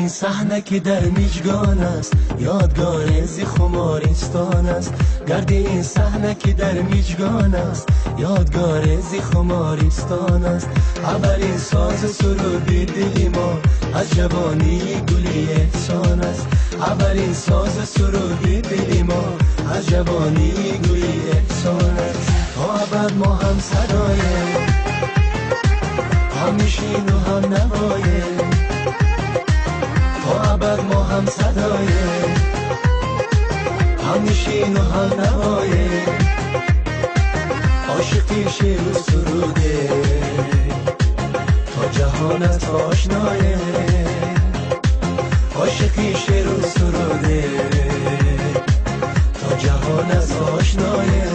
این صحنه که در میجگان است، یادگار زی خمارستان است. گرد این صحنه که در میجگان است، یادگار زی خمارستان است. اولین ساز سرودی دلی ما از جوانی گلی احسان است. اولین ساز سرودی دلی ما از جوانی گلی احسان است. تا ابد ما هم صدایه، هم نشین و هم نوایه. تا ابد ما هم صدایه، هم نشین و هم نوایه. عاشقی شعر و سروده، تا جهانت آشنایه. عاشقی شعر و سروده، تا جهانت آشنایه.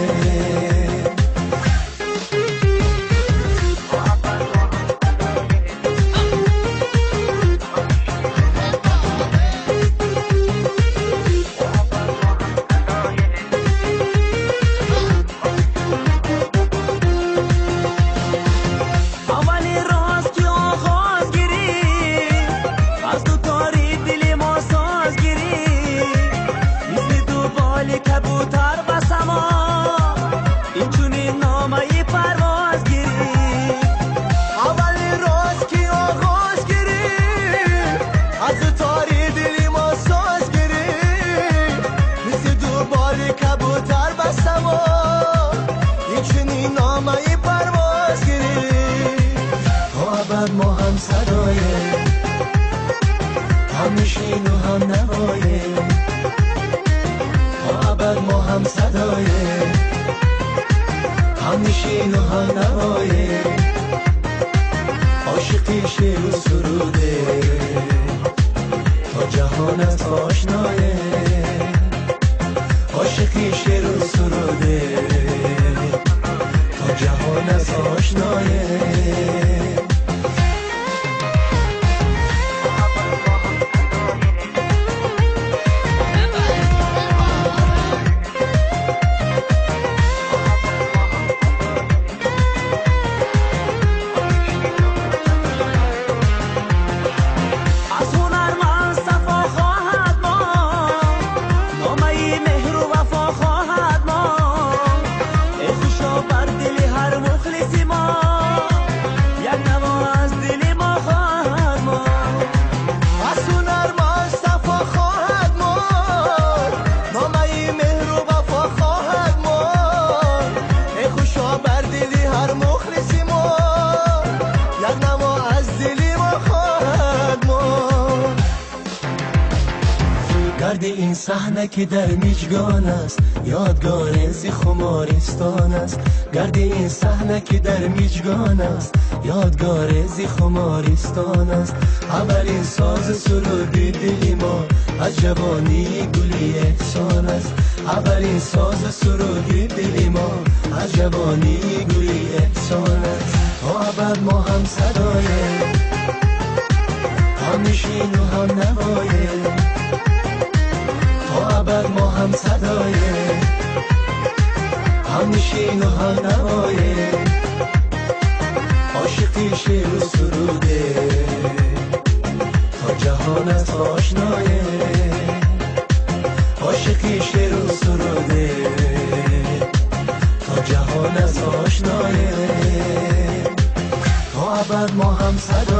ما هم صدایه، هم نشین و هم نوایه. تا ابد ما هم صدایه، هم نشین و هم نوایه. عاشقی شعر و سروده، تا جهانت آشنایه. عاشقی شعر و سروده، تا جهانت آشنایه. گرد این صحنه که در میجگان است، یادگار زی خمارستان است. گرد این صحنه که در میجگان است، یادگار زی خمارستان است. اولین ساز سرودی دلی ما از جوانی گلی احسان است. اولین ساز سرودی دلی ما از جوانی گلی احسان است. تا ابد ما هم صدایه، هم نشین و هم نوایه. تا ابد ما هم صدایه، هم نشین و هم نوایه. عاشقی شعر و سروده، تا جهانت آشنایه. عاشقی شعر و سروده، تا جهانت آشنایه. تا ابد ما هم صدایه.